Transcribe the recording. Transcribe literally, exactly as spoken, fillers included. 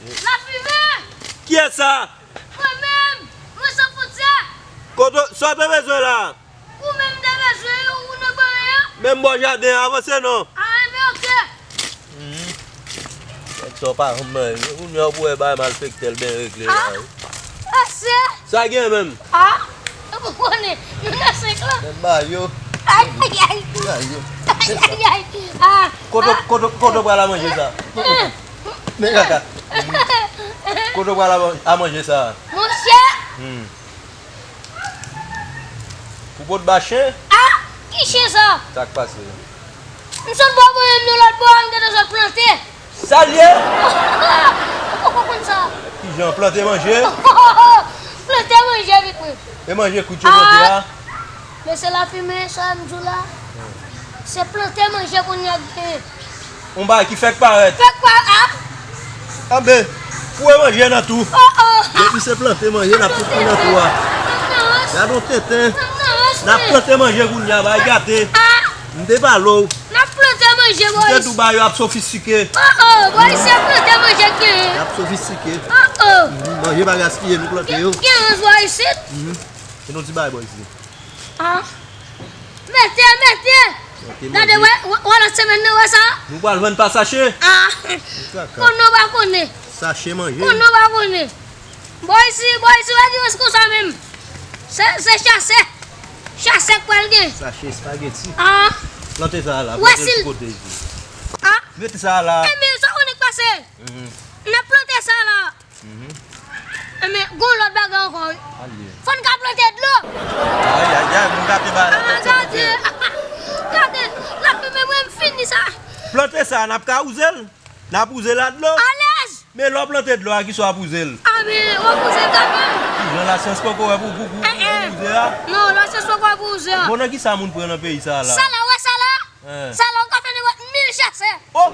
Lafimen! Kiyès sa? Mwen menm! Mwen san fwontyè! Kote, sa w te bezwen la? Ou menm te bezwen yo, ou nan banyen an? Menm bò jaden an, avanse non. A, enben, oke. Nèg sa w pa janm manje. Kounye a w pou wè bagay malfektè l byen regle la wi. Ase. Sa gen menm? A, ou konnen, nou nan senk lan. Menm ba yo. Ay, ay, ay. Ba yo. Ay, ay, ay. A. Kote, kote, kote w pral a manje sa? Men kaka. Kote w pral a, a manje sa? Monchè. Hmm. Pou pot ba chen? A, ki chen sa? Sa k pase? M sot bò mwen menm nan lòt bò a, m gentan sot plante. Sa l ye? Ou poko konn sa? Kijan plante manje? Plante manje vit mwen. E manje kwit yo plante a? Men se lafimen sa m di w la. Se plante manje kounye a k genyen. Yon bagay ki fèk parèt. Fèk pa a. Anben, foure manje nan tou. Oh, oh. Depi se plante manje, n ap fout li nan tou a. Gad yon tenten. N ap plante manje kounye a, bay gate. M te pale w. N ap plante manje, bò isit. M te di w bagay yo ap sofistike. Oh, oh, bò isit se plante manje ki. Y ap sofistike. Oh, oh. Manje pa gaspiye, nou plante yo. Gen, gen ranz bò isit. E nou ti bagay bò isit. Ah. Mete, mete. Gade, wè, wè, wè lòt semèn nan, wè sa. Nou pral vann pa sache. Ah. Kaka. Konnen w pa konnen. Sache manje. Konnen w pa konnen. Bò isi, bò isi, wè ki rès konsa menm. Se, se chase. Chase k pral gen. Sache espageti. Ah. Plante sa la, plante ti kote isi. Ah. Mete sa la. Enben, sa konnen k pase. N ap plante sa la. Enben, gon lòt bagay ankò wi. Fò n ka plante dlo. Ay, ay, ay, moun gate bagay la, tèt chaje. Gade, lafimen mwen, m fini sa. Plante sa, n ap ka wouze l. N ap wouze l ak dlo. Alèz. Men lè w plante dlo a, kisa w ap wouze l? A, men w ap wouze l kanmenm. Kijan, lasyans poko wè pou, pou, pou, pou wouze a? Non, lasyans poko wè pou wouze a. Bon, nan kisa moun pran nan peyi sa la? Sa la, wè sa la? Sa la, ou ka fè nenpòt mil chase. Oh!